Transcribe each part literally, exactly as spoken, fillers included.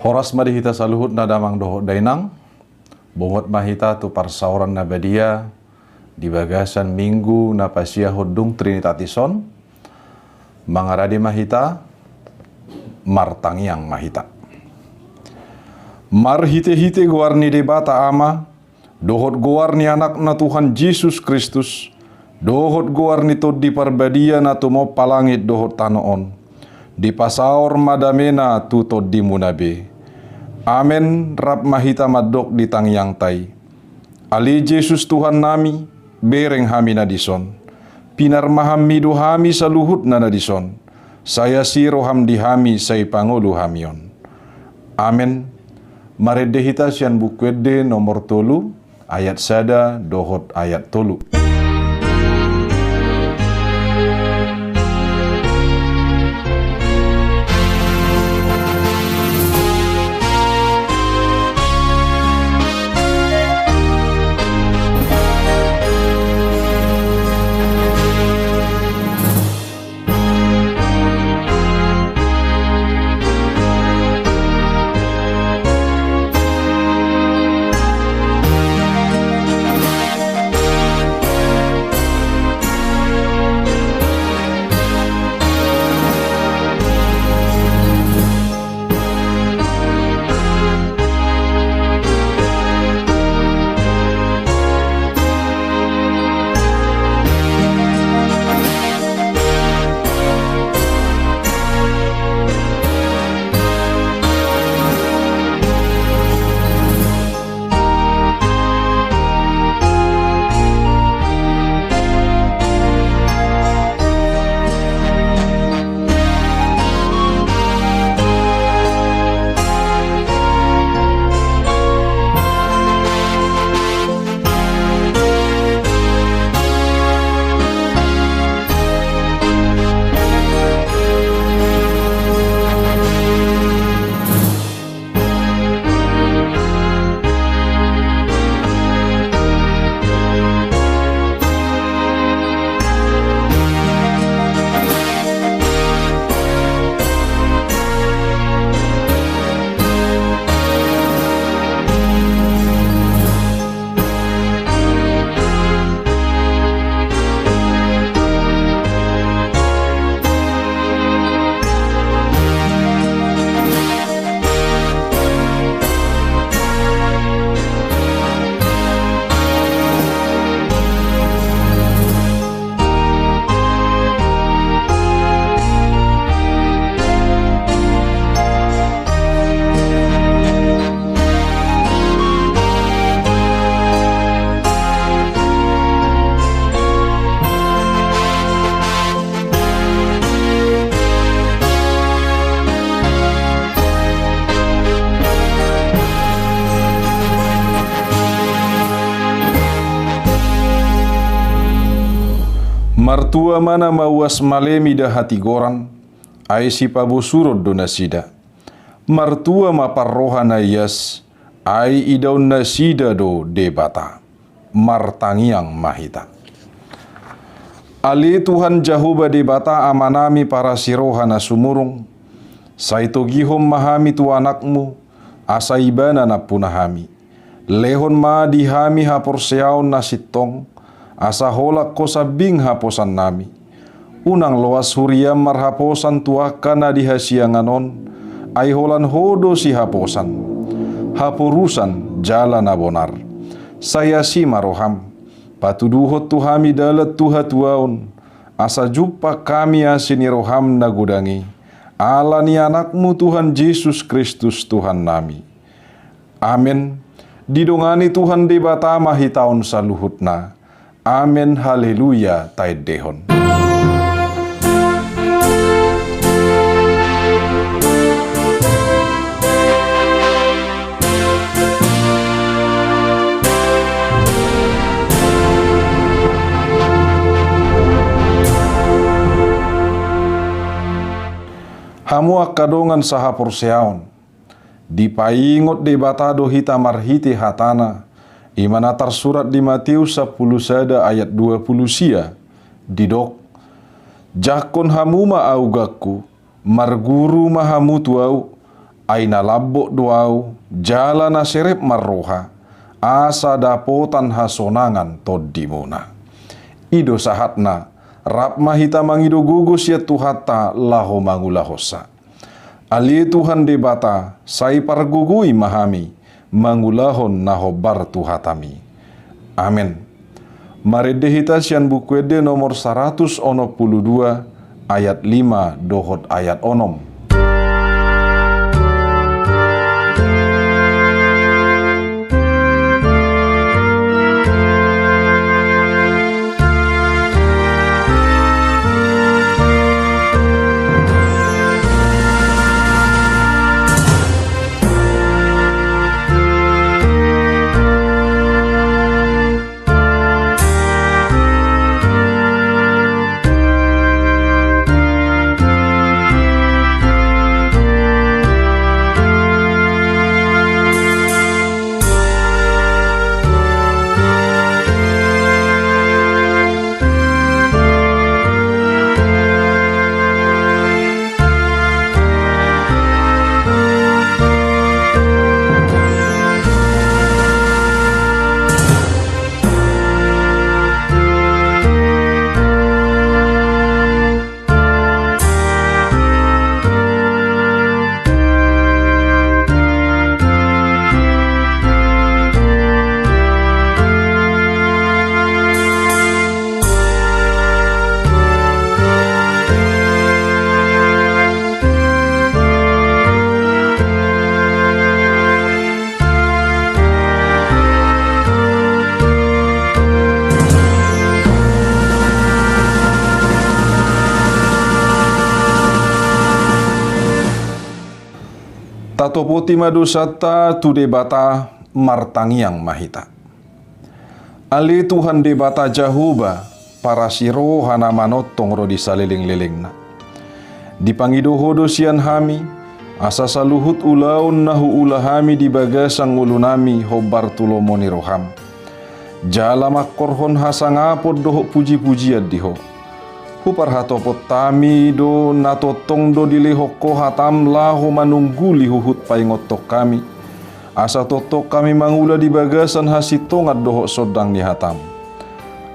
Horas ma di hita saluhutna damang dohot dainang. Bongot ma hita tu parsaoran na badia di bagasan Minggu na pasiahon dung Trinitatis on. Mangarade ma hita, martangiang ma hita. Marhitehite goar ni Debata Ama, dohot goar ni Anakna Tuhan Jesus Kristus, dohot goar ni Tondi Parbadia na tumompa langit dohot tano on, dipasaor ma damena tu tondimuna be. Amen. Rap ma hita mandok di tangiangta i. Ale Jesus Tuhannami, bereng hami na dison. Pinarmahanmi do hami saluhutna na dison. Sai asi roham di hami, sai pangolu hami on. Amen. Marende hita sian Buku Ende nomor tolu, ayat sada dohot ayat tolu. Martua ma na mauas male mida hatigoran, ai sipabosuron do nasida. Martua ma parroha na ias, ai idaon nasida do Debata. Martangiang ma hita. Ale Tuhan Jahowa Debata Amanami parasi roha na sumurung, sai togihon ma hami tu Anakmu, asa Ibana nampuna hami. Lehon ma di hami haporseaon na sintong, asa holan Ho sambing haposannami. Unang loas huriaM marhaposan tu angka na di hasiangan on, ai holan Ho do sihaposan, haporusan jala na bonar. Sai asi ma rohaM, patuduhon tu hami dalan tu hatuaon, asa jumpang hami asi ni rohaM na godang i, ala ni AnakMu Tuhan Jesus Kristus Tuhannami. Amen. Didongani Tuhan Debata ma hita on saluhutna. Amen, haleluya, taendehon. Hamu angka dongan sahaporseaon, dipaingot Debata do hita marhite hatana, i ma na tarsurat di Mateus sampulu sada ayat dua pulu sia, didok: Jangkon hamu ma augangku, marguru ma hamu tu ahu, Ai na lambok do ahu, jala na serep marroha, asa dapotan hasonangan tondimuna. I do sahatna, rap ma hita mangido gogo sian Tuhanta laho mangulahonsa. Ale Tuhan Debata, sai pargogoi ma hami, mangulahon na hombar tu hataMi. Amen. Marende hita sian Buku Ende nomor saratus onom pulu dua, ayat lima dohot ayat onom. Tatopoti ma dosanta tu Debata, martangiang ma hita. Ale Tuhan Debata Jahowa, parasi roha na manongtong ro di salelenglelengna. Dipangido Ho do sian hami, asa saluhut ulaon na huula hami di bagasan ngolunami hombar tu lomo ni roham. Jala mangkorhon hasangapon dohot pujipujian di Ho. Huparhatopot hami do na tongtong do dilehon Ho hatam laho manungguli huhut paingothon hami. Asa tongtong hami mangula di bagasan hasintongan dohot sondang ni hatam.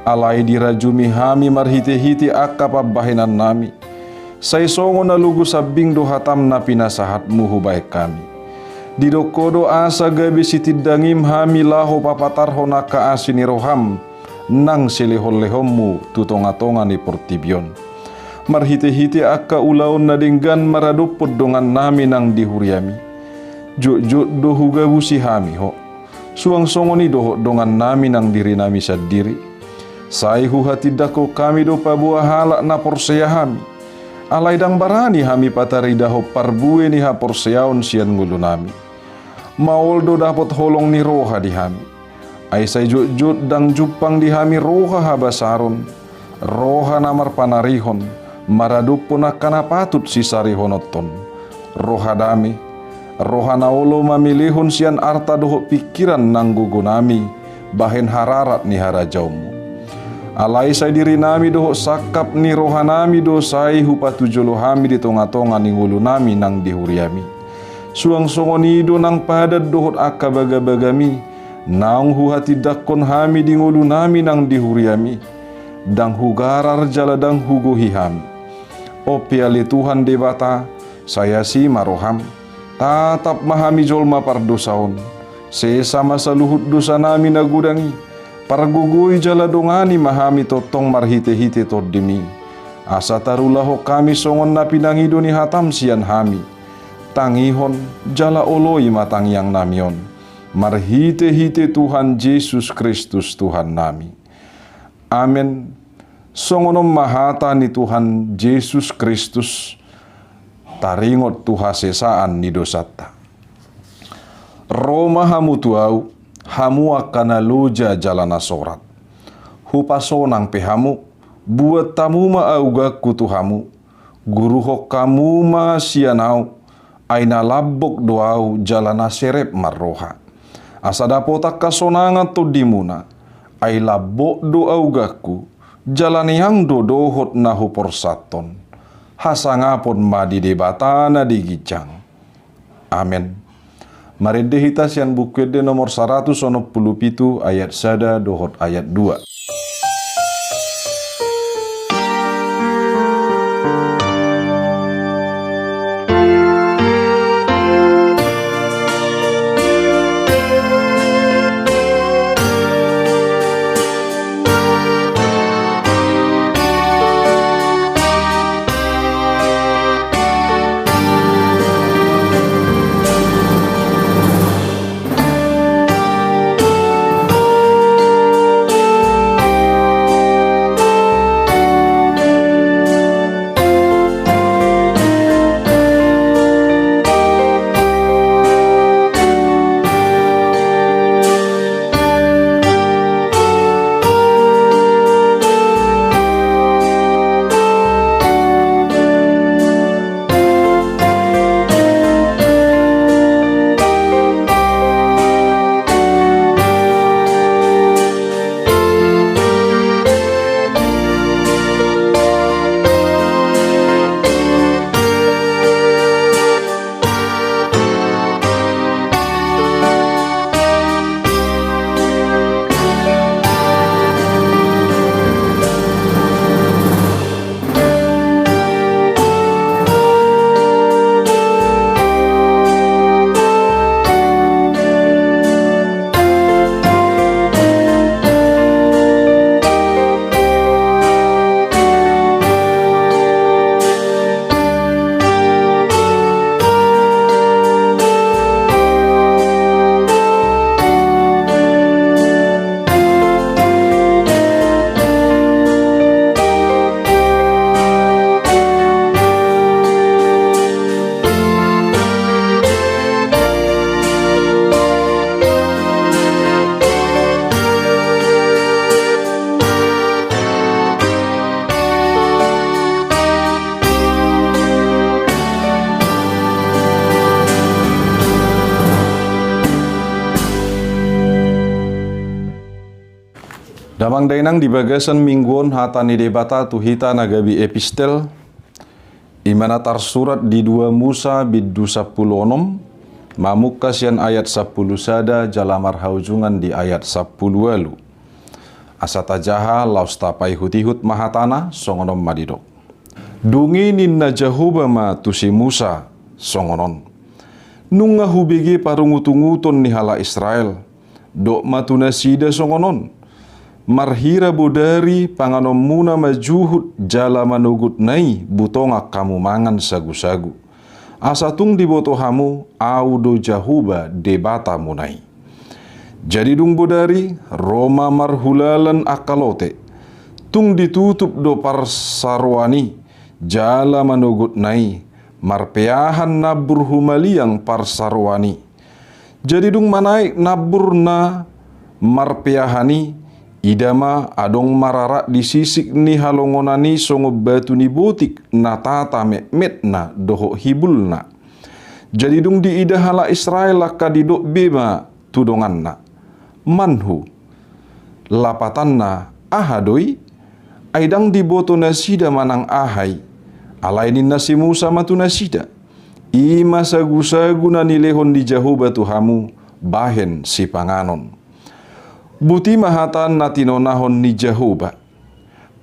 Alai dirajumi hami marhitehite angka pambahenannami. Sai songon na logo sambing do hatam na pinasahatmu hubahen hami. Didok Ho do asa gabe sitindangim hami laho papatarhon angka asi ni roham nang silehonlehonmu tu tongatonga ni portibi on. Marhitehite angka ulaon na denggan maradophon dongannami nang di huriami. Jotjot do hugabusi hami Ho. Suang songon i dohot dongannami nang dirinami sandiri. Sai huhatindangkon hami do paboa halak na porsea hami. Alai ndang barani hami pataridahon parbue ni haporseaon sian ngolunami. Maol do dapot holong ni roha di hami. Ai sai jotjot ndang jumpang di hami roha habasaron, roha na marpanarihon, maradophon angka na patut sisarihononton. Roha dame, roha na olo mamelehon sian arta dohot pingkiran nang gogonami, bahen hararat ni harajaonmu. Alai sai dirinami dohot sangkap ni rohanami do sai hupatujolo hami di tongatonga ni ngolunami nang di huriami. Suang songon i do nang padan dohot angka bagabagami, naung huhatindangkon hami di ngolunami nang di huriami, ndang hugarar jala ndang hugohi hami. Onpe ale Tuhan Debata, sai asi ma roham, tatap ma hami jolma pardosa on, sesa ma saluhut dosanami na godang i, pargogoi jala dongani ma hami tongtong marhitehite tondimi, asa tarulahon hami songon na pinangido ni hatam sian hami. Tangihon jala oloi ma tangiangnami on, marhitehite Tuhan Jesus Kristus Tuhannami. Amen. Songon on ma hata ni Tuhan Jesus Kristus, taringot tu hasesaan ni dosanta. Ro ma hamu tu Ahu, hamu angka na loja jala na sorat. Hupasonang pe hamu, buat hamu ma auganku tu hamu, guruhon hamu ma sian Ahu, ai na lambok do Ahu jala na serep marroha. Asa dapotan hasonangan tondimuna, ai lambok do auganku, jala neang do dohot na huporsathon. Hasangapon ma di Debata na di ginjang. Amen. Marende hita sian Buku Ende nomor saratus onom pulu pitu ayat sada dohot ayat dua. Damang dainang, di bagasan minggu on hata ni Debata tu hita na gabe epistel, i ma na tarsurat di dua Musa bindu sampulu onom, mamungka sian ayat sampulu sada jala marhaujungan di ayat sampulu ualu. Asa tajaha laos tapaihut-ihut ma hatana, songon on ma didok. Dung i ninna Jahowa ma tu si Musa songon on: Nunga hubege parungutunguton ni halak Israel, dok ma tu nasida songon on: Marhira bodari panganonmuna ma juhut jala manogotna i, butongan hamu mangan sagusagu, asa tung diboto hamu Ahu do Jahowa Debatamuna i. Jadi dung bodari, ro ma marhulalan angka lote, tung ditutup do parsaroan i, jala manogotna i, marpeahan nambur humaliang parsaroan i. Jadi dung manaek nambur na marpeahan i, ida ma adong mararak di sisik ni halongonan i songon batu ni botik na tata metmetna dohot hibulna. Jadi dung diida halak Israel angka, didok be ma tu donganna: Manhu? Lapatanna aha do i? Ai ndang diboto nasida manang aha i. Alai ninna si Musa ma tu nasida: I ma sagusagu na nilehon ni Jahowa tu hamu bahen sipanganon. Boti ma hata na tinonahon ni Jahowa: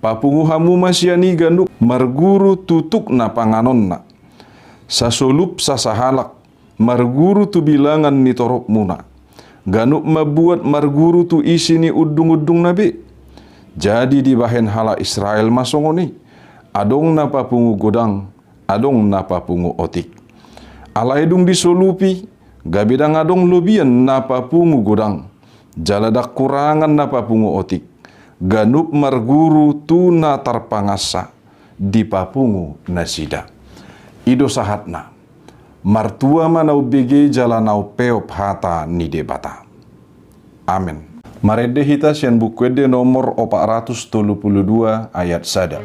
Papungu hamu ma sian i ganup marguru tu tukna panganonna, sasolup sasahalak, marguru tu bilangan ni toropmuna, ganup mambuat marguru tu isi ni undungundungna be. Jadi dibahen halak Israel ma songon i, adong na papungu godang, adong na papungu otik. Alai dung disolupi, gabe ndang adong lobian na papungu godang, jala ndang kurangan na papungu otik, ganup marguru tu na tarpangansa, dipapungu nasida. I do sahatna. Martua ma na umbege jala na umpeop hata ni Debata. Amen. Marende hita sian Buku Ende nomor opat ratus tolu pulu dua ayat sada.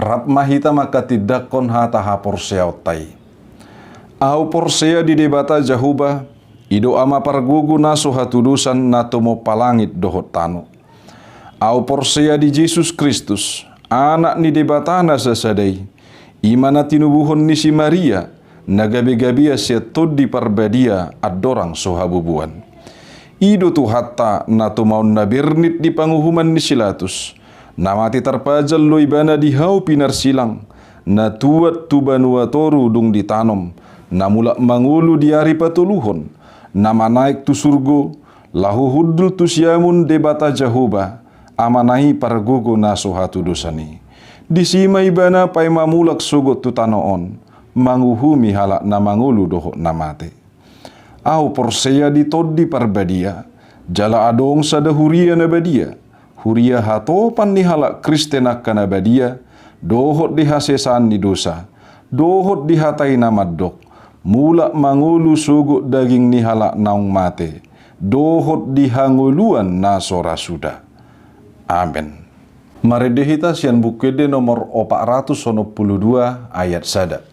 Rap ma hita manghatindanghon hata haporseaonta i. Ahu porsea di Debata Jahowa, i do Ama pargogo na so hatudosan na tumompa langit dohot tano. Ahu porsea di Jesus Kristus, Anak ni Debata na sasada i, i ma na tinubuhon ni si Maria, na gabegabean sian Tondi Parbadia andorang so habubuan. I do Tuhanta na tumaon na bernit di panguhuman ni si Latus, na mate tarpajal do ibana di hau pinarsilang, na tuat tu banua toru dung ditanom, na mulak mangolu di ari patoluhon, na manaek tu surgo, laho hundul tu siamun Debata Jahowa, Amana i pargogo na so hatudosan i. Disi ma ibana paima mulak sogot tu tano on, manguhumi halak na mangolu dohot na mate. Ahu porsea di Tondi Parbadia, jala adong sada huria na badia, huria hatopan ni halak Kristen angka na badia, dohot di hasesaan ni dosa, dohot di hata i na mandok, mulak mangolu sogot daging ni halak naung mate, dohot di hangoluan na so ra suda. Amen. Marende hita sian Buku Ende nomor opat ratus onom pulu dua ayat sada.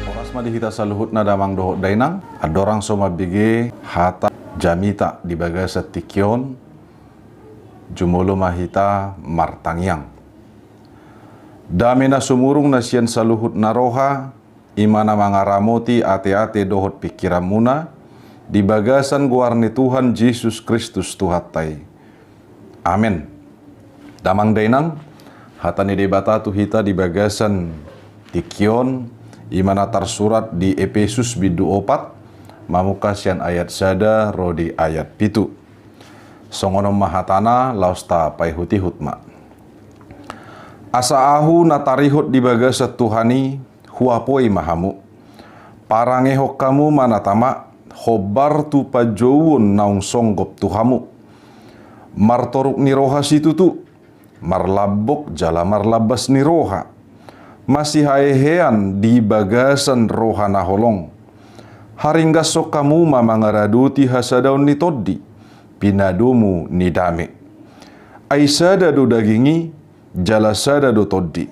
Horas ma di hita saluhutna damang dohot dainang, andorang so mambege hata jamita di bagasan tingki on, jumolo ma hita martangiang. Dame na sumurung na sian saluhut na roha, i ma na mangaramoti ateate dohot pingkiranmuna, di bagasan goar ni Tuhan Jesus Kristus Tuhanta i. Amen. Damang dainang, hata ni Debata tu hita di bagasan tingki on, i ma na tarsurat di Epesus bindu opat, mamungka sian ayat sada ro di ayat pitu. Songon on ma hatana, laos tapaihutihut ma. Asa ahu na tarihot di bagasan Tuhan i, huapoi ma hamu. Parangehon hamu ma na tama, hombar tu panjouon naung songgop tu hamu. Martoruk ni roha situtu, marlambok jala marlambas ni roha. Masihahean di bagasan roha na holong. Haringgashon hamu ma mangaradoti hasadaon ni Tondi, pinadomu ni dame. Ai sada do daging i, jala sada do Tondi.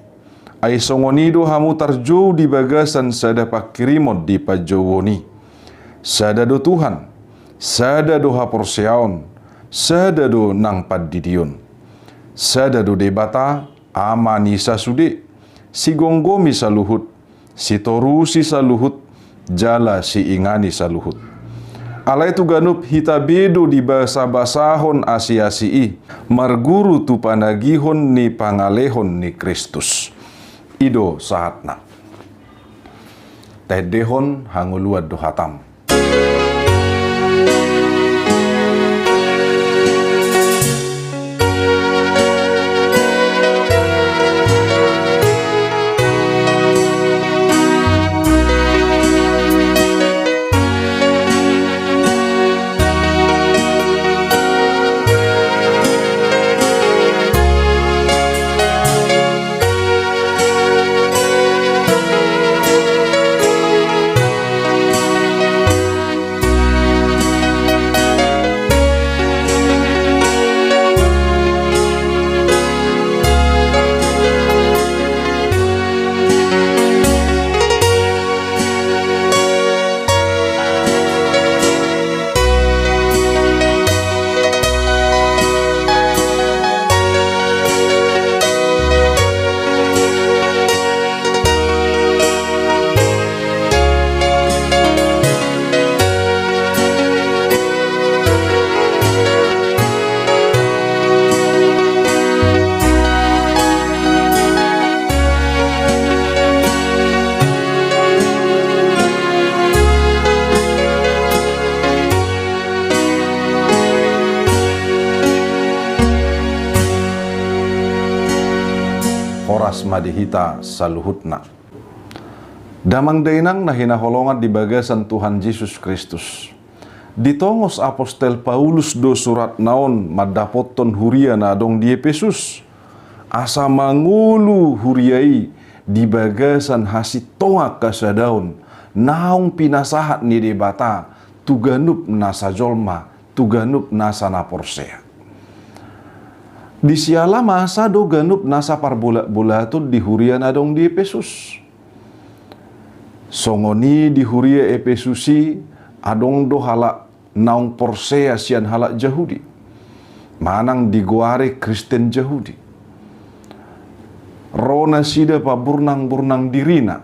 Ai songon i do hamu tarjou di bagasan sada pangkirimon di panjouon i. Sada do Tuhan, sada do haporseaon, sada do nang pandidion. Sada do Debata, Ama ni sasude, sigomgomi saluhut, sitorusi saluhut, jala siingani saluhut. Alai tu ganup hita be do dibasabasahon asiasi i, marguru tu panagihon ni pangalehon ni Kristus. I do sahatna. Taendehon hangoluan do hatam. ma di hita saluhutna. Damang dainang na hinaholongan di bagasan Tuhan Jesus Kristus. Ditongos apostel Paulus do suratna on mandapothon huria na adong di Epesus, asa mangolu huria i di bagasan hasintongan hasadaon naung pinasahat ni Debata tu ganup nasa jolma, tu ganup nasa na porsea. Disiala masa do ganup nasa parbolat-bolaton di huria na adong di Epesus. Songon i di huria Epesus i adong do halak naung porsea sian halak Jahudi, manang digoari Kristen Jahudi. Ro nasida paburnang-burnang dirina,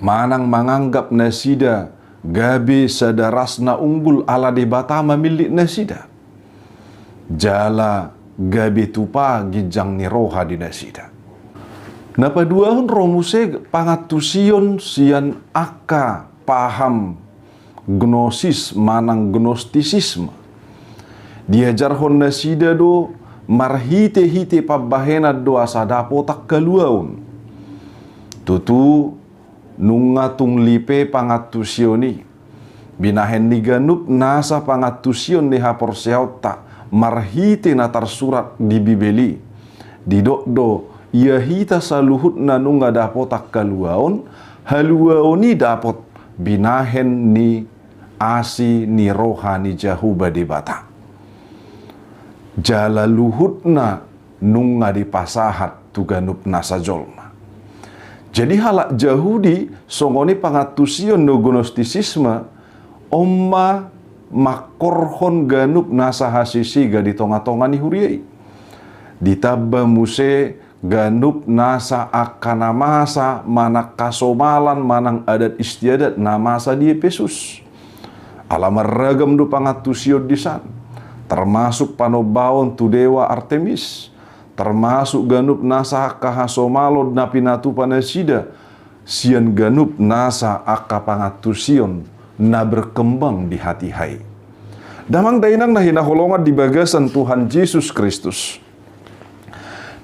manang manganggap nasida gabe sada ras na unggul ala Debata mamillit nasida. Jala gabe tupa ginjang ni roha di nasida. Na paduahon ro muse pangantusion sian angka paham gnosis manang gnostisisme. Diajarhon nasida do marhite-hite pambahenan do asa dapot angka luaon. Tutu nunga tung lipe pangantusion i. Binahen ni ganup nasa pangantusion ni haporseaonta marhite na tarsurat di Bibel i, didok do, ia hita saluhutna nunga dapot angka luaon, haluaon i dapot binahen ni asi ni roha ni Jahowa Debata. Jala luhutna nunga dipasahat tu ganup nasa jolma. Jadi halak Jahudi songon i pangantusion do gnostisisme, on ma mangkorhon ganup nasa hasisiga di tonga-tonga ni huria i. Ditamba muse ganup nasa angka na masa manang hasomalan manang adat istiadat na masa di Epesus. Ala marragam do pangantusion disan, termasuk panombaon tu dewa Artemis, termasuk ganup nasa angka hasomalon na pinatupa nasida sian ganup nasa angka pangantusion na berkembang di hatiha i. Damang dainang na hinaholongan di bagasan Tuhan Jesus Kristus.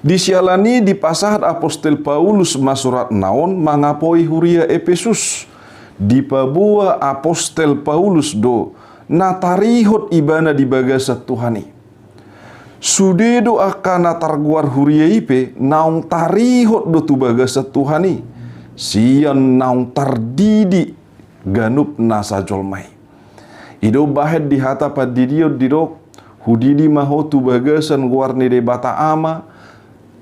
Disiala ni dipasahat apostel Paulus ma suratna on mangapoi huria Epesus. Dipaboa apostel Paulus do na tarihot ibana di bagasan Tuhan i. Sude do angka na targoar huria i pe naung tarihot do tu bagasan Tuhan i, sian naung tardidik ganup nasa jolma i. I do bahen di hata pandidion didok, hudidi ma ho tu bagasan goar ni Debata Ama,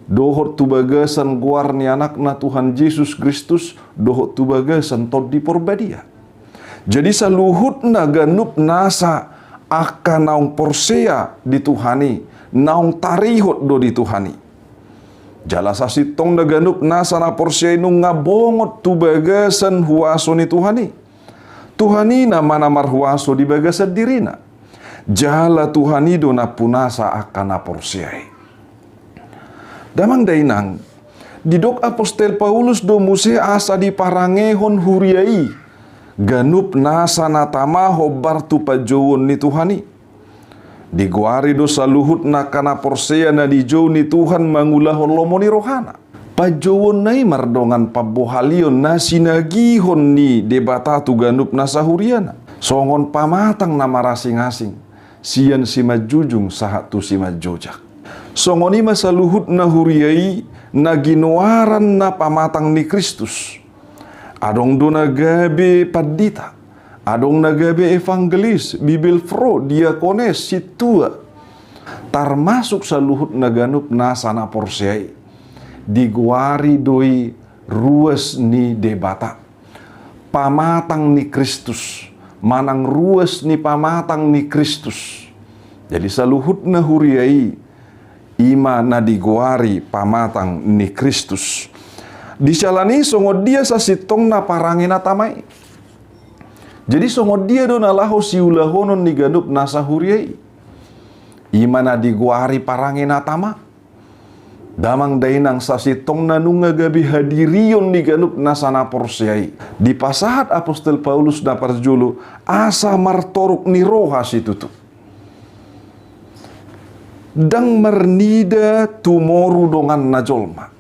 dohot tu bagasan goar ni Anakna Tuhan Jesus Kristus, dohot tu bagasan Tondi Porbadia. Jadi saluhutna ganup nasa angka naung porsea di Tuhan i, naung tarihot do di Tuhan i. Jala sasintongna ganup nasa na porsea i nunga bongot tu bagasan huaso ni Tuhan i. Tuhan i nama na marhuaso di bagasan dirina. Jala Tuhan i do nampunasa angka na porsea i. Damang dainang, didok apostel Paulus do muse asa diparangehon huria i ganup nasa na tama hombar tu panjouon ni Tuhan i. Digoari do saluhutna angka na porsea na dijou ni Tuhan mangulahon lomo ni rohana. Panjouonna i mardongan pambohalion na sinagihon ni Debata tu ganup nasa huriana, songon pamatang na marasing-asing, sian simanjujung sahat tu simanjojak. Songon i ma saluhutna huria i na ginoaran na pamatang ni Kristus. Adong do na gabe pandita, adong na gabe evangelis, bibelvrouw, diakones, sintua. Tarmasuk saluhutna ganup nasa na porsea i. Digoari do i ruas ni Debata, pamatang ni Kristus, manang ruas ni pamatang ni Kristus. Jadi saluhutna huria i, i ma na digoari pamatang ni Kristus. Disiala ni songon dia sasintongna parange na tama i. Jadi songon dia do na laho siulahonon ni ganup nasa huria i. I ma na digoari parange na tama. Damang dainang sasintongna nunga gabe hadirion ni ganup nasa na porsea i. Dipasahat apostel Paulus na parjolo asa martoruk ni roha situtu. Ndang marnida tumoru donganna jolma.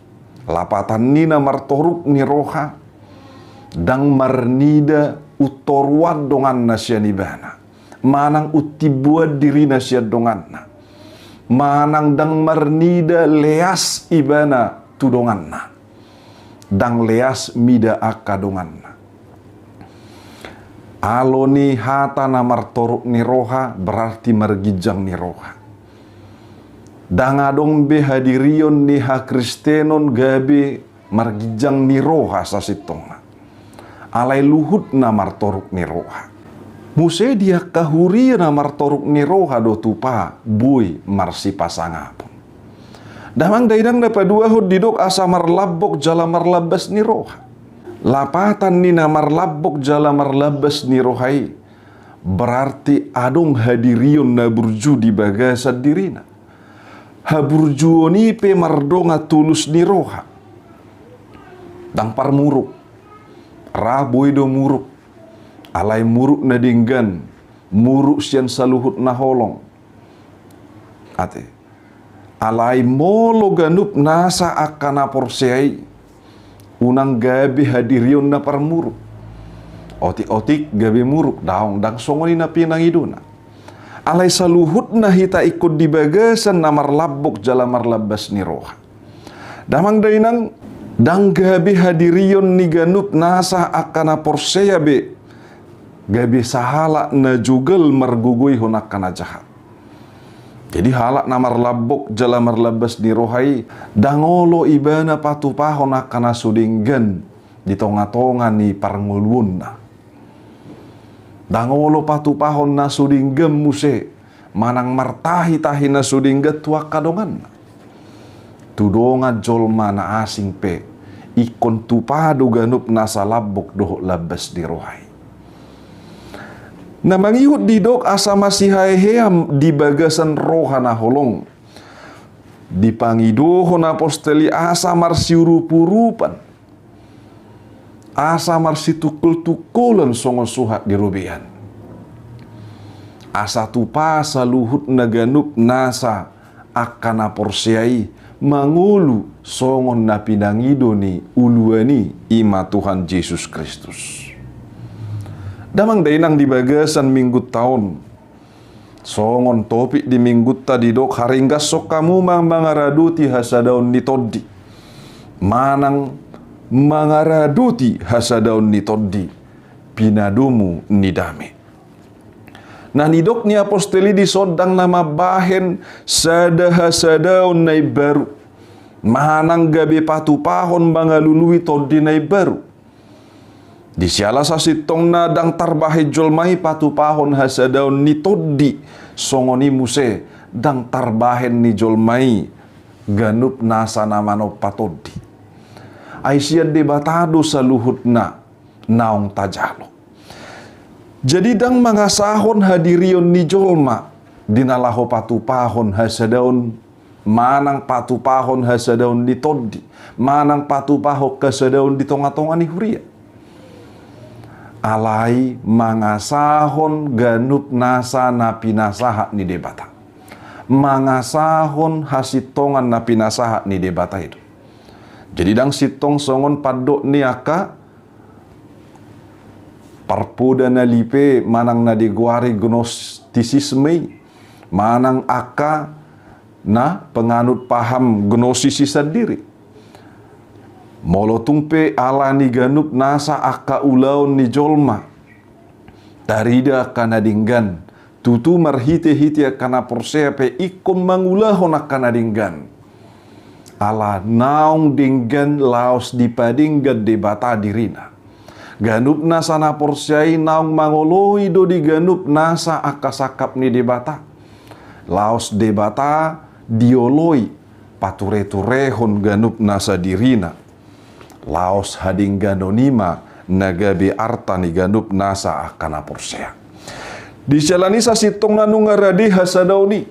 Lapatan ni na martoruk ni roha, ndang marnida untoruan donganna sian ibana, manang untimboan dirina sian donganna, manang ndang marnida leas ibana tu donganna, ndang leas mida angka donganna. Alo ni hata na martoruk ni roha berarti marginjang ni roha. Ndang adong be hadirion ni hakristenon gabe marginjang ni roha sasintongna. Alai luhut na martoruk ni roha. Muse di angka huria na martoruk ni roha do tupa boi marsipasangapon. Damang dainang na paduahon didok asa marlambok jala marlambas ni roha. Lapatan ni na marlambok jala marlambas ni roha i berarti adong hadirion na burju di bagasan dirina. Haburjuon i pe mardongan tulus ni roha. Ndang parmuruk. Ra boi do muruk. Alai muruk na denggan, muruk sian saluhut na holong. Ate. Alai molo ganup nasa angka na porsea i, unang gabe hadirion na parmuruk. Otik-otik gabe muruk, daong, ndang songon i na pinangidona. Alai saluhutna hita ingkon di bagasan na marlambok jala marlambas ni roha. Damang dainang, ndang gabe hadirion ni ganup nasa angka na porsea be gabe sahalak na jogal margogoihon angka na jahat. Jadi halak na marlambok jala marlambas ni roha i, ndang olo ibana patupahon angka na so denggan di tonga-tonga ni parngoluonna. Ndang olo patupahon na so denggan muse, manang martahi-tahi na so denggan tu angka donganna. Tu dongan jolma na asing pe, ingkon tupa do ganup nasa lambok dohot lambas ni roha i. Na mangihut didok asa masihaehean di bagasan roha na holong. Dipangidohon apostel i asa marsiurup-urupan. Asa marsitungkol-tungkolan songon suhat di robean. Asa tupa saluhutna ganup nasa angka na porsea i mangolu songon na pinangido ni uluan i, i ma Tuhan Jesus Kristus. Damang dainang di bagasan minggunta on. Songon topik di minggunta didok haringgashon hamu ma mangaradoti hasadaon ni tondi. Manang mangaradoti hasadaon ni tondi. Pinadomu ni dame. Na nidok ni apostel i dison ndang na mambahen sada hasadaon na imbaru. Manang gabe patupahon mangalului tondi na imbaru. Di siala sasintongna ndang tarbahen jolma i patupahon hasadaon ni tondi, songon i muse ndang tarbahen ni jolma i ganup nasa na manompa tondi. Ai sian Debata do saluhutna naung tajalo. Jadi ndang mangasahon hadirion ni jolma di na laho patupahon hasadaon, manang patupahon hasadaon ni tondi, manang patupahon hasadaon di tonga-tonga ni huria. Alai mangasahon ganup nasa na pinasahat ni Debata. Mangasahon hasintongan na pinasahat ni Debata i do. Jadi ndang sintong songon pandok ni angka parpoda na lipe manang na digoari gnostisisme i, manang angka na penganut paham gnosis i sandiri. Molo tung pe ala ni ganup nasa angka ulaon ni jolma tarida angka na denggan, tutu marhite-hite angka na porsea pe ingkon mangulahon angka na denggan. Ala naung denggan laos dipadenggan Debata dirina. Ganup nasa na porsea i naung mangoloi do di ganup nasa angka sangkap ni Debata. Laos Debata dioloi pature-turehon ganup nasa dirina. Laos hadengganon i ma na gabe arta ni ganup nasa angka na porsea. Di siala ni sasintongna nunga rade hasadaon i.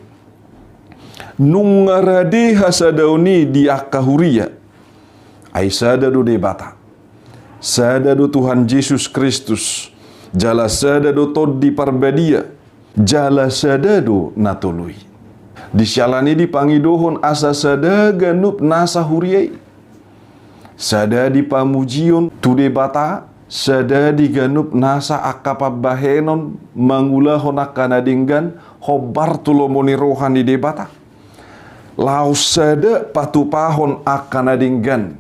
Nunga rade hasadaon i di angka huria. Ai sada do Debata. Sada do Tuhan Jesus Kristus. Jala sada do Tondi Parbadia. Jala sada do na tolu i. Di siala ni i dipangidohon asa sada ganup nasa huria i. Sada di pamujion tu Debata, sada di ganup nasa angka pambahenon mangulahon angka na denggan, hombar tu lomo ni roha ni Debata. Laos sada patupahon angka na denggan,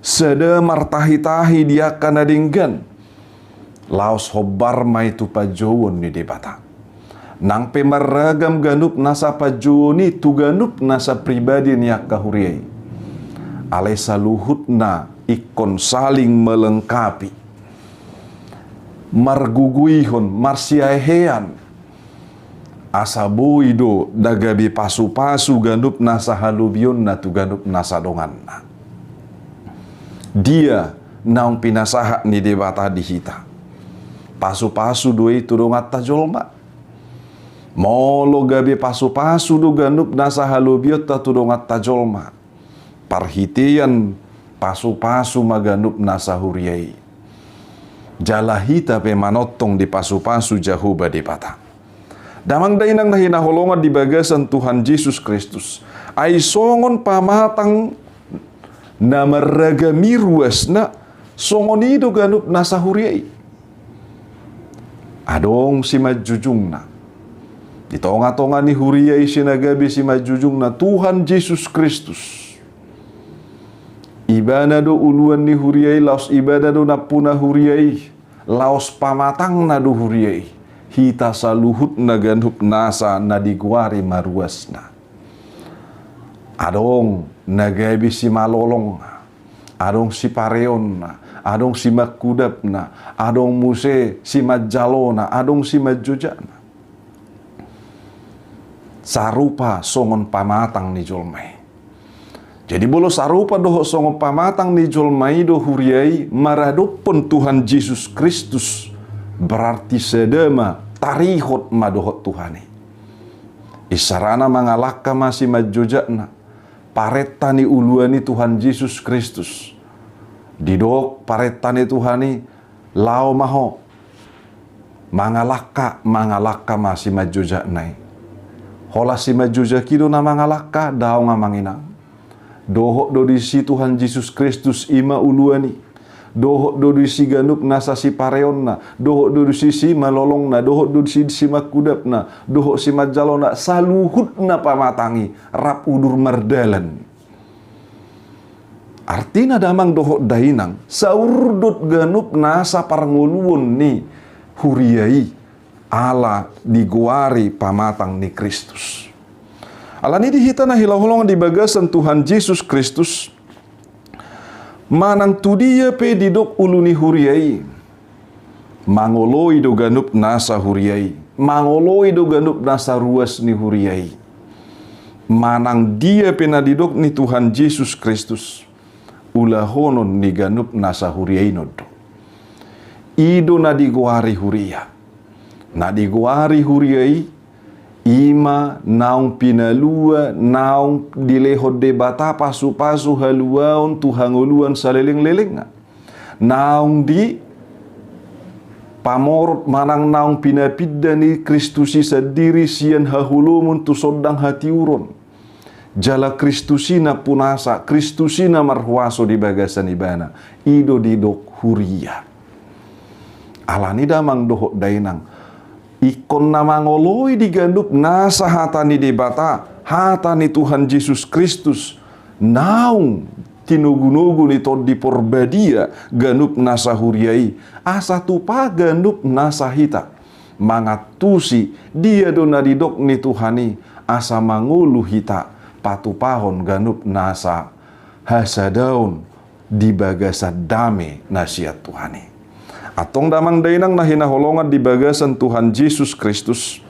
sada martahi-tahi di angka na denggan. Laos hombar ma i tu panjouon ni Debata. Nang pe marragam ganup nasa panjouon i tu ganup nasa pribadi ni angka huria i, alai saluhutna ingkon saling melengkapi, marguguihon, marsiahean, asa boi do na gabe pasu-pasu ganup nasa halobionna tu ganup nasa donganna. Dia naung pinasahat ni Debata di hita? Pasu-pasu do i tu donganta jolma. Molo gabe pasu-pasu do ganup nasa halobionta tu donganta jolma, parhitean pasu-pasu ma ganup nasa huria i. Jala hita pe manongtong dipasu-pasu Jahowa Debata. Damang dainang na hinaholongan di bagasan Tuhan Jesus Kristus, ai songon pamatang na marragam i ruasna, songon i do ganup nasa huria i. Adong simanjujungna. Di tonga-tonga ni huria i, si na gabe simanjujungna Tuhan Jesus Kristus. Ibana do uluan ni huria i, laos Ibana do nampuna huria i, laos pamatangna do huria i. Hita saluhutna ganup nasa na digoari ma ruasna. Adong na gabe simalolongna, adong sipareonna, adong simangkudapna, adong muse simanjalona, adong simanjojakna. Sarupa songon pamatang ni jolma i. Jadi molo sarupa dohot songon pamatang ni jolma i do huria i maradophon Tuhan Jesus Kristus, berarti sada ma, tarihot ma dohot Tuhan i. Isarana mangalangka ma simanjojakna, parenta ni uluan i Tuhan Jesus Kristus. Didok parenta ni Tuhan i, laho ma ho mangalangka, mangalangka ma simanjojakna i. Holan simanjojak i do na mangalangka, daong amang inang. Dohot do disi Tuhan Jesus Kristus, i ma uluan i. Dohot do disi ganup nasa sipareonna, dohot do disi simalolongna, dohot do disi simangkudapna, dohot simanjalona, saluhutna pamatang i rap udur mardalan. Artina damang dohot dainang, saurdot ganup nasa parngoluon ni huria i, ala digoari pamatang ni Kristus. Alani di hita na hinaholongan di bagasan Tuhan Jesus Kristus, manang tu dia pe didok ulu ni huria i, mangoloi do ganup nasa huria i, mangoloi do ganup nasa ruas ni huria i. Manang dia pe na didok ni Tuhan Jesus Kristus, ulahonon ni ganup nasa huria i non do. I do na digoari huria. Na digoari huria i, i ma naung pinalua, naung dilehon Debata pasu-pasu haluaon tu hangoluan saleleng-lelengna. Naung dipamorot manang naung pinapinda ni Kristus i sandiri sian haholomon tu sondang hatiuron. Jala Kristus i nampunasa, Kristus i na marhuaso di bagasan ibana, i do didok huria. Alani damang dohot dainang, ingkon na mangoloi di ganup nasa hata ni Debata, hata ni Tuhan Jesus Kristus, naung tinogu-nogu ni Tondi Porbadia ganup nasa huria i, asa tupa ganup nasa hita mangantusi dia do na didok ni Tuhan i, asa mangolu hita patupahon ganup nasa hasadaon di bagasan dame na sian Tuhan i. Antong damang dainang na hinaholongan di bagasan Tuhan Jesus Kristus,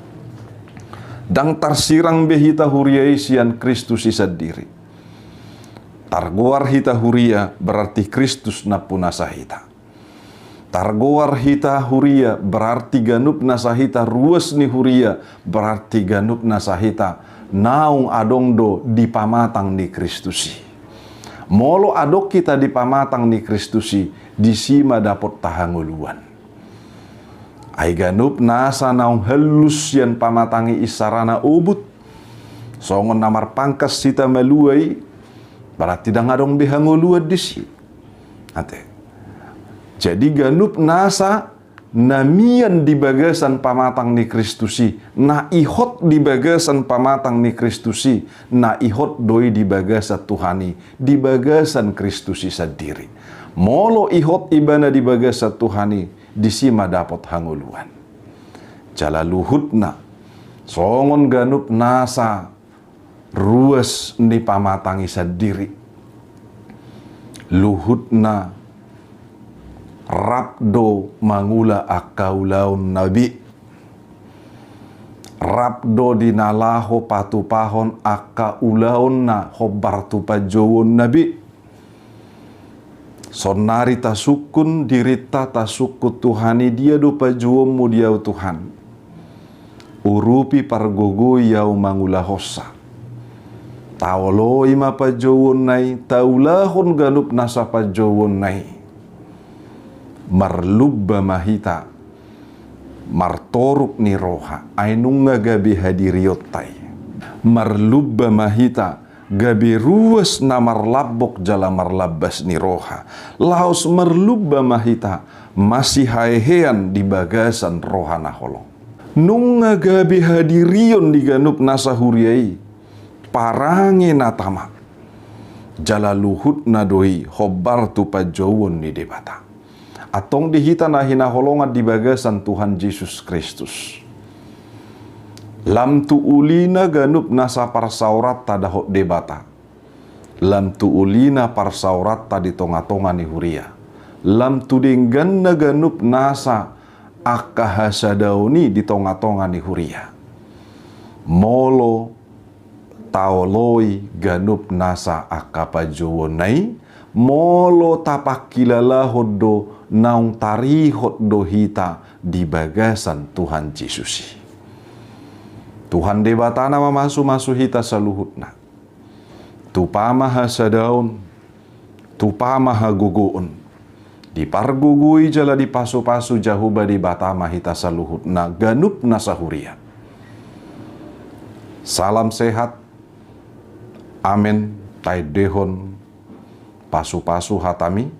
ndang tarsirang be hita huria i sian Kristus i sandiri. Targoar hita huria, berarti Kristus nampunasa hita. Targoar hita huria, berarti ganup nasa hita ruas ni huria, berarti ganup nasa hita naung adong do di pamatang ni Kristus i. Molo adong hita di pamatang ni Kristus i, disi ma dapotta hangoluan. Ai ganup nasa naung hallus sian pamatang i isarana obut, songon na marpangkas hita malua i, berarti ndang adong be hangoluan disi. Ate. Jadi ganup nasa na mian di bagasan pamatang ni Kristus i, na ihot di bagasan pamatang ni Kristus i, na ihot do i di bagasan Tuhan i, di bagasan Kristus i sandiri. Molo ihot ibana di bagasan Tuhan i, disi ma dapot hangoluan. Jala luhutna, songon ganup nasa ruas ni pamatang i sandiri. Luhutna rap do mangula angka ulaonna be. Rap do di na laho patupahon angka ulaonna hombar tu panjouonna be. Saonnari tasungkun dirinta, tasungkun Tuhan i, dia do panjouonmu di ahu Tuhan. Urupi, pargogoi ahu mangulahonsa. Taoloi ma panjouonna i, taulahon ganup nasa panjouonna i. Marlumba ma hita martoruk ni roha, ai nunga gabe hadirionta i. Marlumba ma hita gabe ruas na marlambok jala marlambas ni roha. Laos marlumba ma hita masihahean di bagasan roha na holong. Nunga gabe hadirion di ganup nasa huria i parange na tama. Jala luhutna do i hombar tu panjouon ni Debata. Antong di hita na hinaholongan di bagasan Tuhan Jesus Kristus, lam tu ulina ganup nasa parsaoranta dohot Debata, lam tu ulina parsaoranta di tongatonga ni huria, lam tu dengganna ganup nasa angka hasadaon i di tongatonga ni huria. Molo taoloi ganup nasa angka panjouonna i, molo tapangkilalahon do naung tarihot do hita di bagasan Tuhan Jesus i. Tuhan Debata na mamasumasu hita saluhutna. Tupa ma hasadaon, tupa ma hagogoon. Dipargogoi jala dipasupasu Jahowa Debata ma hita saluhutna ganup nasa huria. Salam sehat. Amen. Taendehon pasupasu hatami.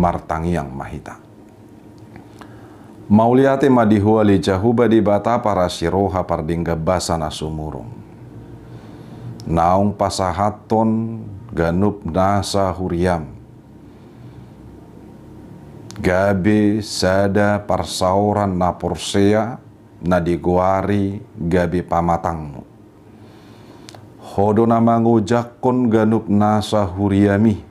Martangiang ma hita. Mauliate ma di Ho ale Jahowa Debata parasi roha pardenggan basa na sumurung. Naung pasahathon ganup nasa huriaM gabe sada parsaoran na porsea na digoari gabe pamatangMu. Ho do na mangojakhon ganup nasa huriaMi,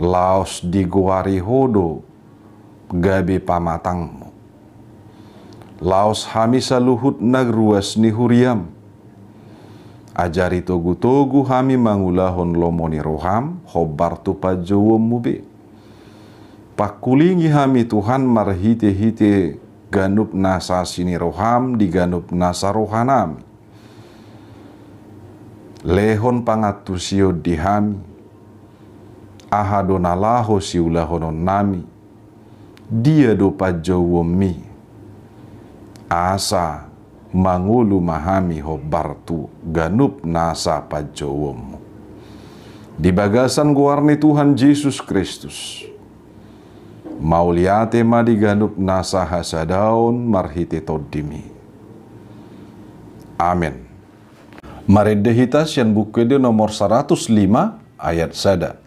laos digoari Ho do gabe pamatangMu. Laos hami saluhutna ruas ni huriaM, ajari togutogu hami mangulahon lomo ni rohaM hombar tu panjouonMu be. Pangkulingi hami Tuhan marhitehite ganup nasa asi ni rohaM di ganup nasa rohanami. Lehon pangantusion di hami, aha do na laho siulahononnami, dia do panjouonmi, asa mangolu ma hami hombar tu ganup nasa panjouonmu. Di bagasan goar ni Tuhan Jesus Kristus, mauliate ma di ganup nasa hasadaon marhite tondimi. Amen. Marende hita sian Buku Ende nomor saratus lima ayat sada.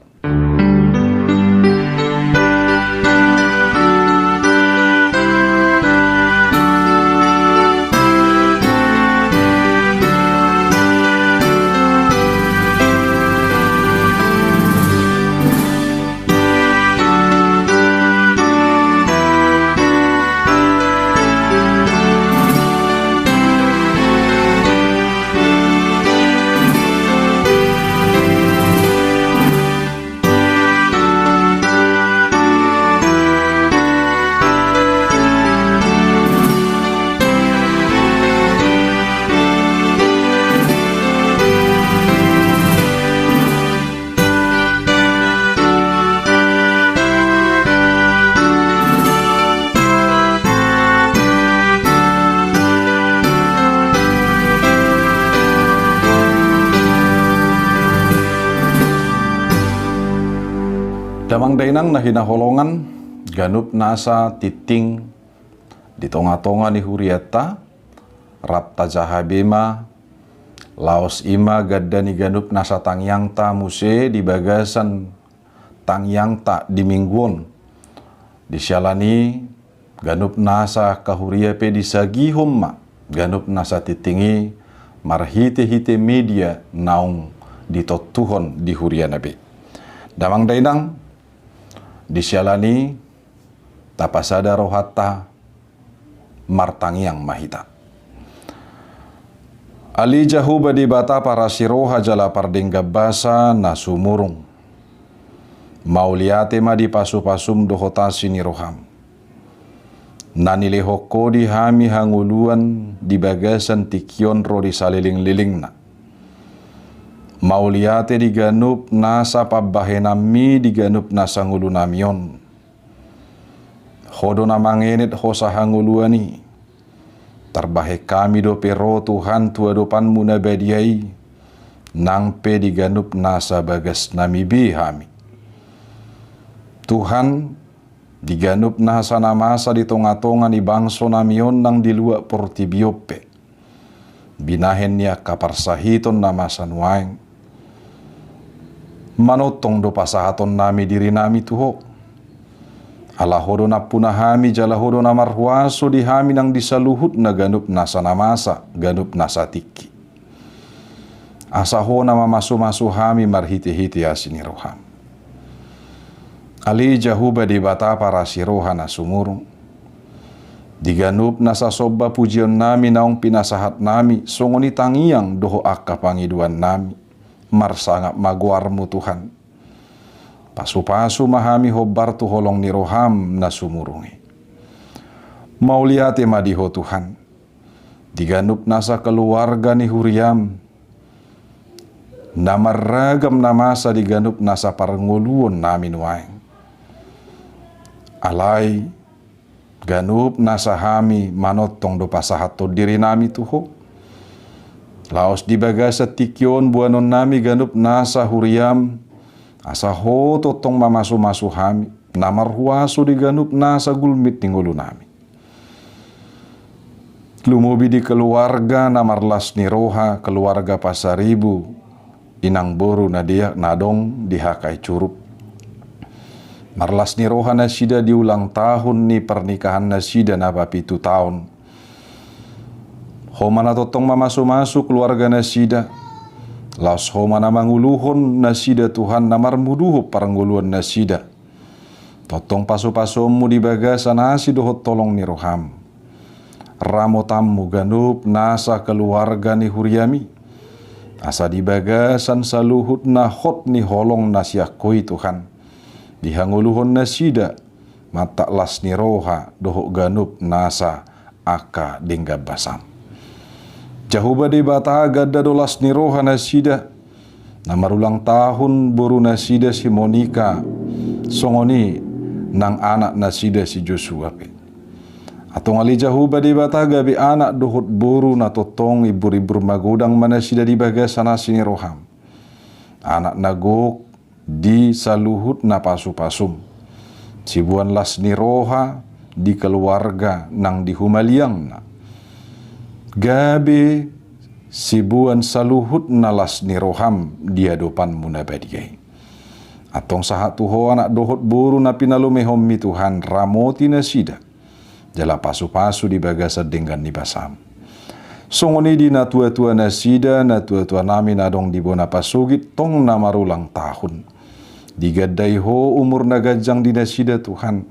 Damang dainang na hinaholongan, ganup nasa tingting di tonga-tonga ni hurianta, rap tajaha be ma, laos i ma ganda ni ganup nasa tangiangta muse di bagasan tangiangta di minggu on. Di siala ni ganup nasa angka huria pe disagihon ma ganup nasa tingting i marhite-hite media naung ditontuhon di huriana be. Damang dainang, di siala ni tapasada rohanta, martangiang ma hita. Ale Jahowa Debata parasi roha jala pardenggan basa na sumurung. Mauliate ma di pasu-pasum dohot asi ni roham. Na nilehon ho di hami hangoluan di bagasan tingki on ro di saleleng-lelengna. Mauliate di ganup nasa pambahenanmi di ganup nasa ngolunami on. Ho do na mangenet hosa hangoluan i. Tarbahen hami dope ro Tuhan tu adopanmu na badia i, nang pe di ganup nasa bagasnami be hami. Tuhan, di ganup nasa na masa di tonga-tonga ni bangsonami on nang di luat portibi on pe. Binahen ni angka parsahiton na masa nuaeng. Manongtong do pasahatonnami dirinami tu ho. Ala ho do nampuna hami jala ho do na marhuaso di hami nang di saluhutna ganup nasa na masa, ganup nasa tingki. Asa ho na mamasu-masu hami marhite-hite asi ni roham. Ale Jahowa Debata parasi roha na sumurung. Di ganup nasa somba pujionnami naung pinasahatnami, songon i tangiang dohot angka pangidoannami, marsangap ma goarmu Tuhan. Pasu-pasu ma hami hombar tu holong ni roham na sumurung i. Mauliate ma di ho Tuhan. Di ganup nasa keluarga ni huriam, na marragam na masa di ganup nasa parngoluonnami nuaeng. Alai, ganup nasa hami manongtong do pasahathon dirinami tu ho. Laos di bagasan tingki on boanonnami ganup nasa huriam, asa ho tongtong mamasu-masu hami, na marhuaso di ganup nasa gulmit ni ngolunami. Lumobi di keluarga na marlas ni roha, keluarga Pasaribu, inang boru na dia, na adong di H K I Curup. Marlas ni roha nasida di ulang tahun ni pernikahan nasida na papitu taon. Ho ma na tongtong mamasu-masu keluarga nasida. Laos ho ma na manguluhon nasida Tuhan na marmuduhon parngoluan nasida. Tongtong pasu-pasuonmu di bagasan asi dohot holong ni roham. Ramotanmu ganup nasa keluarga ni huriami. Asa di bagasan saluhutna hot ni holong na sian ho i Tuhan. Dihangoluhon nasida, mantak las ni roha dohot ganup nasa angka denggan basam. Jahowa Debata ganda do las ni roha nasida, Na marulang tahun borunasida si Monika, songon i nang anaknasida si Josua pe. Antong ale Jahowa Debata, gabe anak dohot boru na tongtong imbur-imbur magodang ma nasida di bagasan asi ni roham. Anak na gok di saluhutna pasupasum, siboan las ni roha di keluarga nang di humaliangna, gabe siboan saluhutna las ni roham di adopanmu na badia i. Antong sahat tu Ho anak dohot boru na pinalumehonmi, Tuhan, ramoti nasida jala pasupasu di bagasan denggan ni basam. Songon i di natuatuanasida, natuatuanami na adong di bona pasogit, tong na marulang tahun. Digandai Ho umur na ganjang di nasida, Tuhan.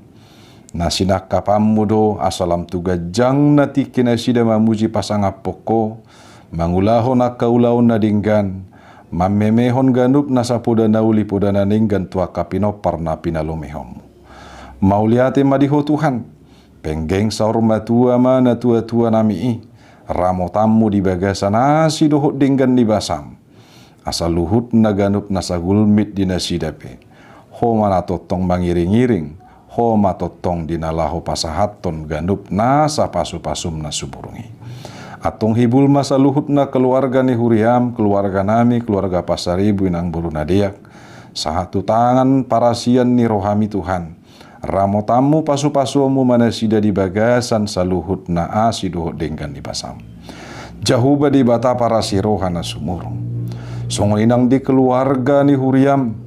Na sinangkapanmu do asa lam tu ganjangna tingki nasida mamuji pasangaphon Ho, mangulahon angka ulaon na denggan, mammemehon ganup nasa poda na uli, poda na denggan tu angka pinompar na pinalumehonmu. Mauliate ma di Ho, Tuhan. Penggeng saur matua ma natuatuanami i ramotanmu di bagasan asi dohot denggan ni basam. Asa luhutna ganup nasa gulmit di nasida pe, Ho ma na tongtong mangiring-iring, Ho ma tongtong di na laho pasahathon ganup nasa pasupasum na sumurung i. Antong hibul ma saluhutna keluarga ni huriam, keluarganami, keluarga Pasaribu, inang boru na deak, sahat tu tangan parasian ni rohami, Tuhan. Ramotanmu, pasupasuonmu ma nasida di bagasan saluhutna asi dohot denggan ni basam. Jahowa Debata parasi roha na sumurung. Songon i nang di keluarga ni huriam,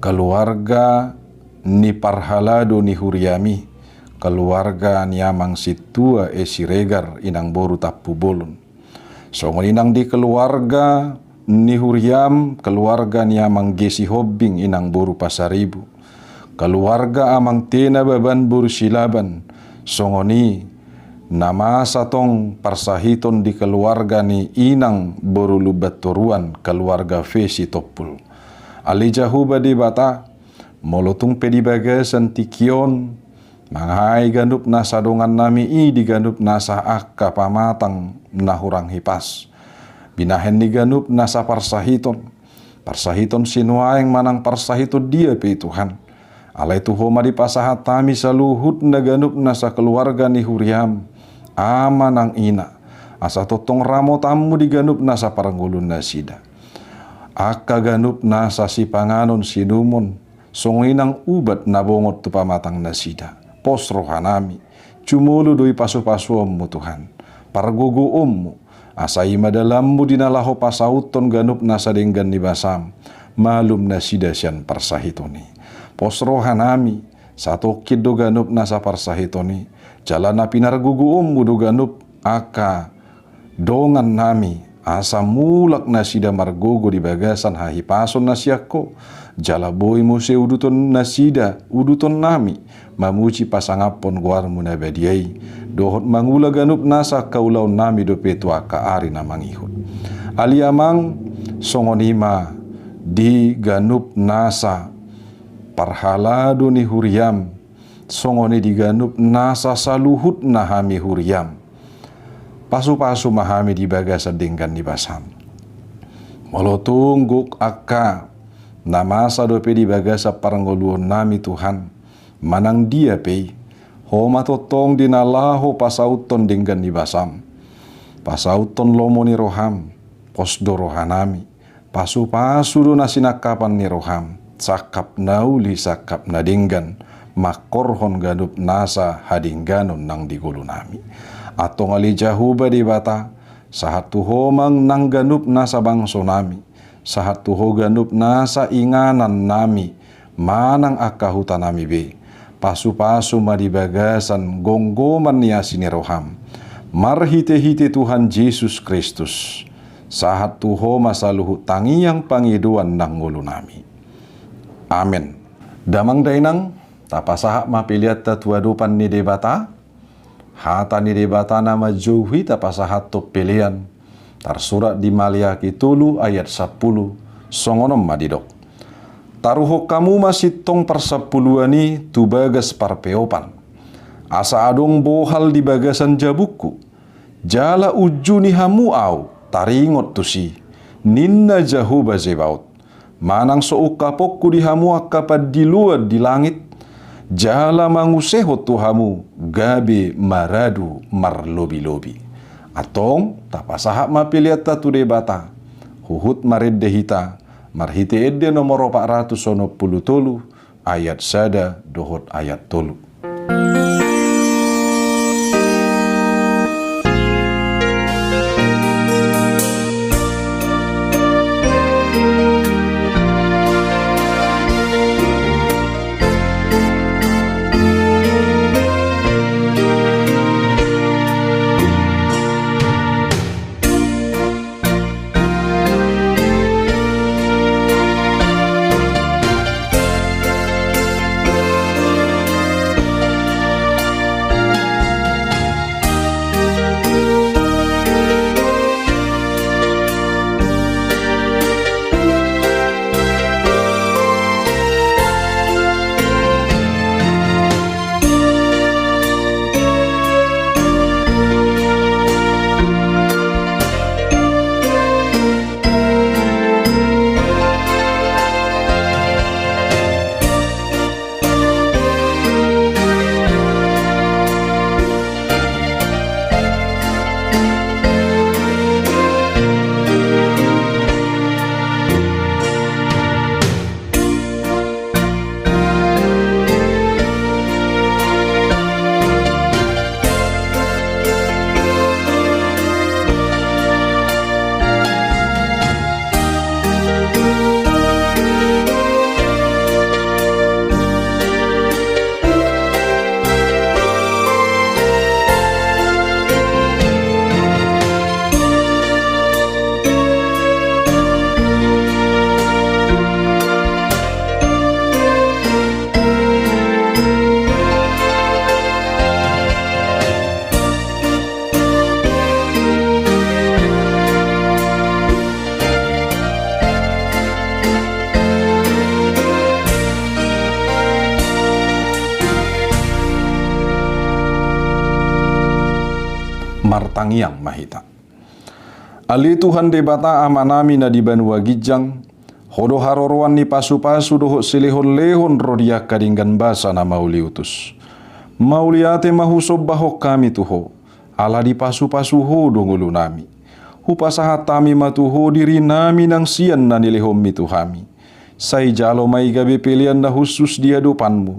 keluarga ni parhalado ni huriami, keluarga ni amang sintua E. Siregar, inang boru Tampubolon. Songon i nang di keluarga ni huriam, keluarga ni amang G. Sihombing, inang boru Pasaribu, keluarga amang Tena Baban boru Silaban, songon i na masa tong parsahiton di keluarga ni inang boru Lumbantoruan, keluarga V. Sitompul. Ale Jahowa Debata, molo tung pe di bagasan tingki on, mangae ganup nasa dongannami i di ganup nasa angka pamatang na hurang hipas, binahen ni ganup nasa parsahiton, parsahiton sinuaeng manang parsahiton dia pe i, Tuhan. Alai tu Ho ma dipasahat hami saluhutna ganup nasa keluarga ni huriam, ama nang ina, asa tongtong ramotanmu di ganup nasa parngoluonnasida. Angka ganup nasa sipanganon sinumon, songon i nang ubat na bongot tu pamatangnasida. Pos rohanami, jumolo do i pasupasuonmu, Tuhan, pargogoonmu, asa i ma dalanmu di na laho pasauthon ganup nasa denggan ni basam, malum nasida sian parsahiton i. Pos rohanami, satongkin do ganup nasa parsahiton i, jala na pinargogoonmu do ganup angka dongannami, asa mulak nasida margogo di bagasan hahipason na sian Ho, jala boi muse uduton nasida, udutonnami, mamuji pasangaphon goarmu na badia i, dohot mangula ganup nasa angka ulaonnami dope tu angka ari na mangihut. Ale Amang, songon i ma di ganup nasa parhalado ni huriam, songon i di ganup nasa saluhutna hami huriam. Pasupasu ma hami di bagasan denggan ni basam. Molo tung gok angka na masa dope di bagasan parngoluonnami, Tuhan, manang dia pe i, Ho ma tongtong di na laho pasauthon denggan ni basam, pasauthon lomo ni roham. Pos do rohanami, pasupasu do na sinangkapan ni roham, sangkap na uli, sangkap na denggan, mangkorhon ganup nasa hadengganon nang di ngolunami. Antong ale Jahowa Debata, sahat tu Ho ma nang ganup nasa bangsonami, sahat tu Ho ganup nasa inganannami, manang angka hutanami be. Pasupasu ma di bagasan gomgoman ni asi ni roham, marhitehite Tuhan Jesus Kristus. Sahat tu Ho ma saluhut tangiang pangidoan nang ngolunami. Amen. Damang dainang, tapasahat ma peleanta tu adopan ni Debata. Hata ni Debata na manjou hita pasahathon pelean, tarsurat di Maleaki tolu ayat sampulu, songon on ma didok: Taruhon hamu ma sintong parsampuluan i tu bagas parpeopan, asa adong bohal di bagasan jabungku, jala unjuni hamu ahu taringot tusi, ninna Jahowa Zebaot, manang so ungkaponku di hamu angka pandiloan di langit, jala mangusehon tu hamu gabe maradu marlobilobi. Antong, tapasahat ma peleanta tu Debata, huhut marende hita, marhite ende nomor opat ratus onom pulu tolu, ayat sada dohot ayat tolu. Martangiang ma hita. Ale Tuhan Debata Amanami na di banua ginjang, Ho do haroroan ni pasupasu dohot silehonlehon ro di angka denggan basa na mauliutus. Mauliate ma husombahon hami tu Ho, ala dipasupasu Ho do ngolunami. Hupasahat hami ma tu Ho dirinami nang sian na nilehonMi tu hami. Sai jalo ma i gabe pelean na hushus di adopanMu.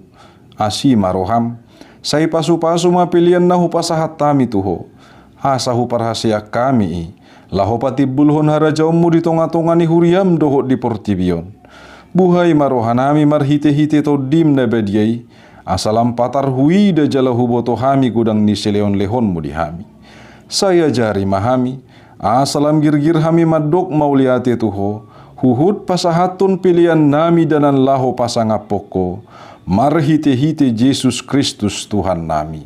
Asi ma rohaM, sai pasupasu ma pelean na hupasahat hami tu Ho, asa huparhaseang hami i, laho patimbulhon harajaonMu di tongatonga ni huriaM dohot di portibi on. Buhai ma rohanami marhitehite TondiM na badia i, asa lam patar huida jala huboto hami godang ni silehonlehonMu di hami. Sai ajari ma hami, asa lam girgir hami mandok mauliate tu Ho, huhut pasahathon peleannami dalan laho pasangaphon Ho, marhitehite Jesus Kristus Tuhannami.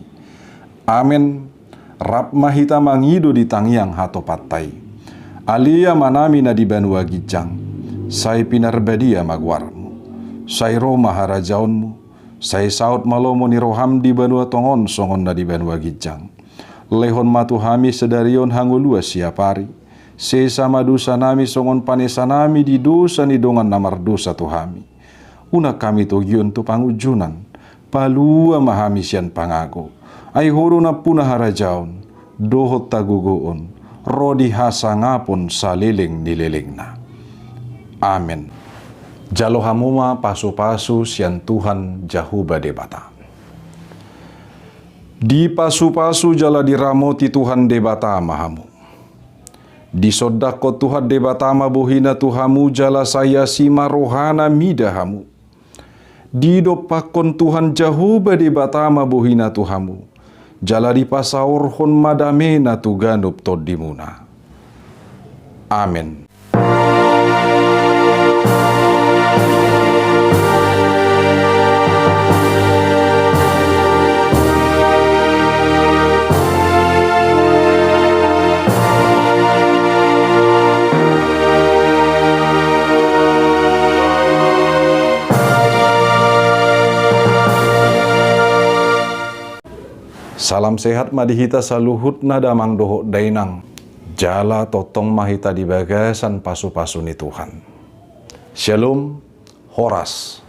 Amen. Rap ma hita mangido di tangiang hatopanta i. Ale Amanami na di banua ginjang, sai pinarbadia ma goarMu. Sai ro ma harajaonMu, sai saut ma lomo ni rohaM di banua tonga on songon na di banua ginjang. Lehon ma tu hami sadari on hangoluan siapari. Sesa ma dosanami songon panesanami di dosa ni dongan na mardosa tu hami. Unang hami togihon tu pangunjunan. Palua ma hami sian pangago. Ai Ho do nampuna harajaon, dohot hagogoon, ro di hasangapon saleleng ni lelengna. Amen. Jalo hamu ma pasupasu sian Tuhan Jahowa Debata. Dipasupasu jala diramoti Tuhan Debata ma hamu. Disondangkon Tuhan Debata ma bohiNa tu hamu jala sai asi ma rohaNa mida hamu. Didompakkon Tuhan Jahowa Debata ma bohiNa tu hamu, jala dipasaorhon ma dameNa tu ganup tondimuna. Amen. Salam sehat ma di hita saluhutna damang dohot dainang. Jala tongtong ma hita di bagasan pasu-pasu ni Tuhan. Syalom, horas.